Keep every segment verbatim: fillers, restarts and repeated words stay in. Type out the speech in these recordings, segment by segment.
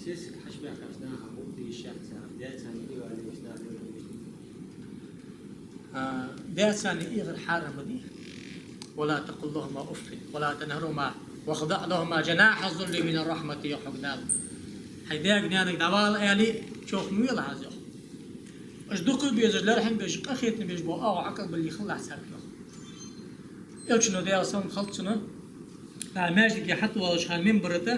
Десаг хьачубаьхкача наха гӀулакх де йиш яц цар, даьца-наьнаца ийгӀа лелаш нах лелаш. А, даьца-наьнаца ийгӀар хьарам да. «ولا تقل لهما أف ولا تنهرهما واخفض لهما جناح الذل من الرحمة», йоах хьога Дала. Хьай даьга-наьнага дӀавала аьле, чӀоагӀа ма велахь из, йоах. Уж дукха безаш, лерхӀам беш, къахетам беш бола оагӀув, Ӏокъал, бале хилалахь царга, йоах. Элчано, Даьла салам хилда цунна, маьждиге хьатӀавоалача хана минбара тӀа,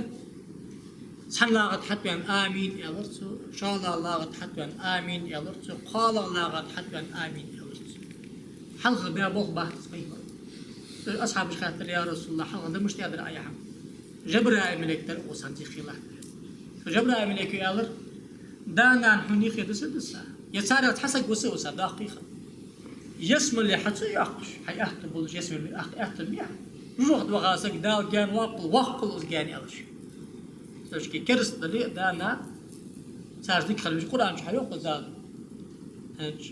цхьан лагӀа тӀа хьатӀаваьнна «Амин» аьлар цо, шоллагӀа лагӀа тӀа хьатӀаваьнна «Амин» аьлар цо, кхоалагӀа лагӀа тӀа хьатӀаваьнна «Амин» аьлар цо. Хьалха баь болх бац из пайхамара. Цу асхьабаша хаьттар: «Я РасулаллахӀ, хьалха да мишта даьдар Ӏа ер хӀама?» Жабраил малейк дар укхо цхьан дихе латтар. Цу Жабраил малейко аьлар: «Да-нана хьона юхе дисса а дисса, е царех цхьа саг виса а виса, доккхий хана, ялсмале хьо ца йоаккхаш, хьай аьттув болаш ялсмале ваха аьттув ба хьа, жожагӀате ваха саг Дала гаьна воаккхалва, воаккхалва из гаьна», аьлар. Цу шке кераста дале а, да-нана царца дика хила веза, Къуръан чу хьайоах из Дала. ХӀанз,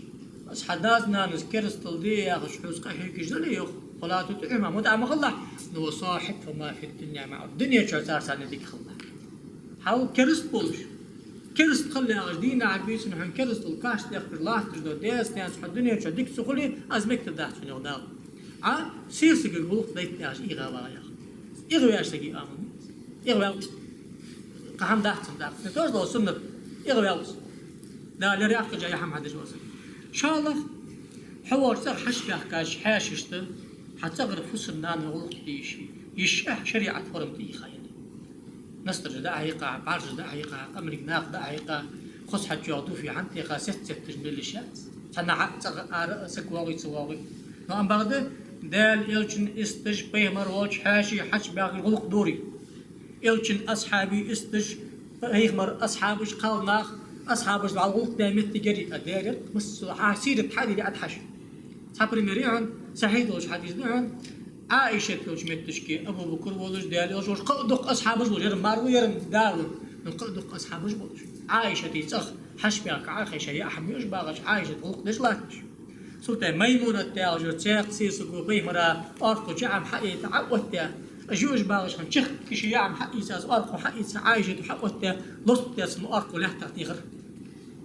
из хьа даьца-наьнаца керастал де яхаш хьоца къахьегаш дале, йоах, «فلا تطعهما», мутӀахьа ма хилалахь, но «وصاحبهما في الدنيا معروفا», дунен чу царца дика хилалахь. Хьо кераста волаш, кераста хила яхаш, дийнахьа-бийсанна хьона керастал кашта дехкаш латташ дола даьца-наьнаца хьо дунен чу дика ца хуле, из мегаргдац хьона, йоах Дала. Ӏа сесагага гӀулакх дайта яхаш ийгӀа вагӀа, йоах. ИгӀа веш сага амал. ИгӀа ваьлча, кхы хӀама дац цун даккха. Не то что суннат, игӀа ваьлча. Дала лерхӀа яьккхача хӀама хьадеш ва саг. ШоллагӀа, хьо волча цӀагӀа хьачубаьхкача хьаьшашта, хьа цӀагӀара фусам-нанна гӀулакх де йиш я. Йиш я, шариӀат форма тӀа йийха яле. Настараш дӀахьийкха, бӀаргаш дӀахьийкха, къамарга накха дӀахьийкха, хоза хьачуйоагӀа дуф хьатӀаийкха, сет-сетташ мел йиш яц. Цхьаннахьа цӀагӀа ара а саг воагӀе, ца воагӀе. Но ам бакъда, Даьла Элчан исташ, пайхамар волча хьаьший хьачубаьхка гӀулакх дора. Элчан асхьабий исташ, пайхамара асхьабаш, кхалнах асхьабашца гӀулакх даь моттиг яр, а дер яр, масса хьа сират хьадийла Ӏа хьаьша. Цхьа пример я хьона, сахьихь долча хьадиса да хьона, Ӏайшат йолча метташка Абу Бакр волаш, Даьла Элча волаш, кхы а дукха асхьабаш болаш, ер мар ва, ер да ва, но кхы а дукха асхьабаш болаш. Ӏайшата цӀагӀа хьачубаьхка Ӏайха ше яа хӀама юаш багӀаш, Ӏайшата гӀулакх деш латташ. Цул тӀехьа Маймунат яхаш йола цхьа сесаго пайхамара оаркхо чу Ӏам хьаийца Ӏооттаяь, уж юаш багӀаш хинна чехка ше яа хӀама хьаийца, из оаркхо хьаийца, Ӏайшата хьаоттаяь, лост деш цун оаркхо лаьттах дийхар.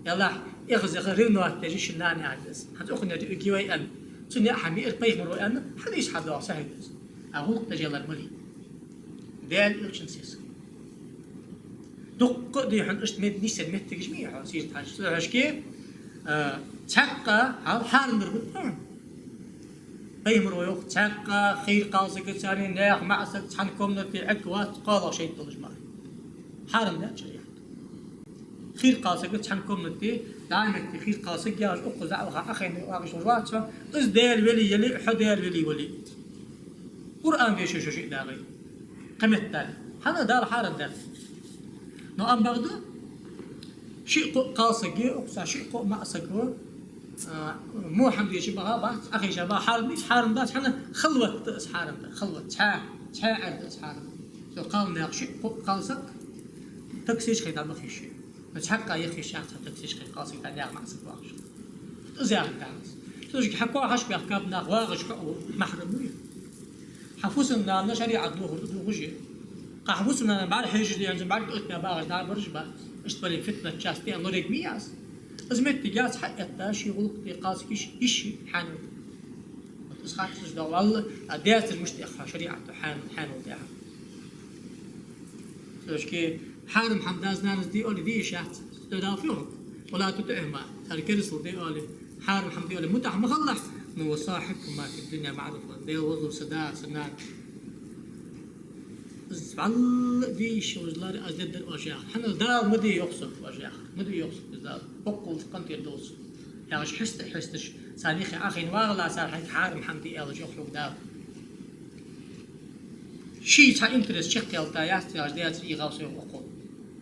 Яллахь, эгӀазеха ревновать деш ший нана яхьа деза. ХӀанз укхунна риуги вай аьнна, цун яа хӀама яр пайхамаро аьнна, хьадийца хьадоагӀа сахьихь деза. А гӀулакх деш ялар малий? Даьла Элчан сесаг. Дуккха а дий хьона, иштта мет-, нийсса моттигаш ма йий хьона, сийрда хьаьша. Цу хьашке, а, цхьаккха хьал хьарам дар бутт хьона. Пайхамаро йоах, цхьаккха хийра кхалсаг, царна наьха маӀа саг цхьан комнате Ӏергвац, кхоалагӀа шайтӀа долаш мара. Хьарам даьд шариӀато. Хийра кхалсаг цхьан комнате, дӀа метте хийра кхалсаг яхаш, укхаза дӀа а ваха, Ӏохайна вагӀаш вац хьо, из Даьла вели яле а, хьо Даьла вели вале а. Къуръан дешаш шо шиъ дагӀе. Кхы меттел. ХӀана Дала хьарам даьд? Но ам бакъда, шиъ-кхоъ кхалсаг я, укхаза шиъ-кхоъ маӀа саг ва, а, во хӀама деш баха бац, Ӏохайша баха хьарам да из, хьарам дац, хӀана халват да из хьарам да, халват, цхьаь, цхьаь Ӏер да из хьарам. Цу кхалнаьха шиъ-кхоъ кхалсаг таксича хьай дӀабаха йиш я. Цхьаккха яха йиш яц цхьа таксича хьай кхалсаг дӀа наьха маӀа саг вагӀаш. Из яхар да из. Цу шке хьа коа хьачубаьхка нах вагӀаш хьо махьрам вий. Хьа фусам-нана шариӀат духар духаш я. Кхы хьа фусам-нана бӀарахьежаш дий хьона, бӀарг оттаяь багӀаш дӀабараш ба. Иштта бале фитнат част я, лораг ма яц. Из моттиг яц хьаэтта, ший гӀулакх де кхалсаг йиш, йиш я хьанал. Вот из хаттараш да валла, а децар мишта яха шариӀато хьанал, хьанал да. Цу шке хьарам хӀама даьца-наьнаца де оале, де йиш яц. Цу Дала фу йоах? «ولا تطعهما», цар керастал де оале, хьарам хӀама де оале, мутӀахьа ма хилалахь, но «وصاحبهما في الدنيا معروفا», Даьла везар, са да, са нана. Из валла де йиш йолаш лар, аз деддар оаш яхар. ХӀана Дала ма де йоах сога оаш яхар. Ма де йоах сога из Дала. Боккъал къинтӀера долаш. Яхаш хьеста-хьесташ, царна юхе Ӏохайна вагӀалахь, цар хьайга хьарам хӀама де аьлча, йоах хьога Дала. Ший цхьа интерес чакхъяьлча яц, яхаш децар ийгӀа ва со, йоах укхо.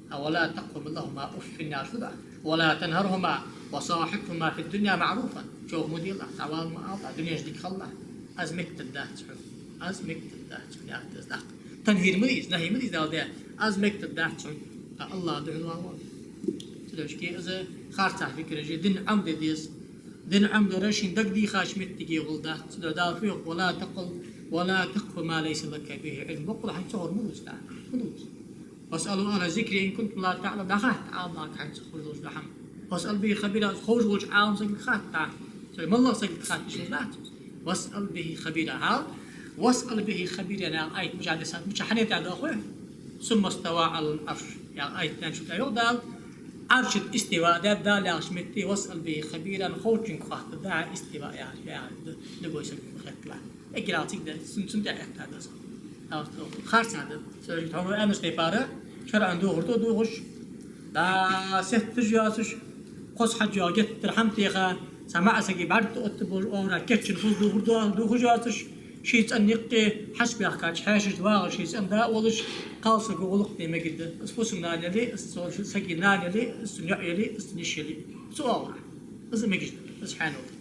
А «ولا تقل لهما أف» яхаш фу да? «ولا تنهرهما وصاحبهما في الدنيا معروفا». ЧӀоагӀа ма делахь, дӀавала ма алалахь, дунен чу дика хилалахь. Из мегаргдац хьона. Из мегаргдац хьона, яхар да из даккха. Танхьир ма дий из, нахьи ма дий из Дала даь. Из мегаргдац хьона. А АллахӀ духьал вагӀа. Цудухьа шке из харцахьа фикраш я, дин Ӏомаде деза. Дин Ӏомадар шийна дагадехача моттиге гӀолла дац. Цудухьа Дала фу йоах: «ولا تقل، ولا تقف ما ليس لك به علم». Боккъала хьайна ца ховр ма дувца, ма дувца. «فاسألوا أهل الذكر إن كنتم لا تعلمون», дӀахатта Ӏаламнаха хьайна ца ховш дола хӀама. «واسأل به خبيرا», ховш волча Ӏалам сагага хатта. Цо маллагӀа сагага хатта, иштта дац. «واسأل به خبيرا», хьал. «واسأل به خبيرا» яха аят мичахьа дессад, мичахьа хьанетта доахой? «ثم استوى على العرش» яха аят чу тӀайоагӀа Дала. Ӏарша тӀа истива даьд Дала яхача метте, «واسأل به خبيرا», ховчунга хатта, да, истива яхар, яхар, да, дагой саг хетла. Эггара цига да, цун, цун тӀехьа хетта да. Харц да. Цо хьона аьннача тайпара, шарӀан духар тӀа духаш, да, сетташ йоацаш, кхоза хьаж йоагӀа геттара хӀама теха, цхьа маӀа сага бӀарг тӀа отта болаш, овра кечъяьнна хоза духар ду-, духаш йоацаш, ший цӀен юкъе хьаьший баьхкача хьаьшашта вагӀаш, ший цӀен да а волаш, кхалсаго гӀулакх де мегаш да. Из фусам-нана яле, из цу сага нана яле, из цун йоӀ яле, из цун йиша яле. Цу оагӀорахьа. Из мегаш да, из хьанал да.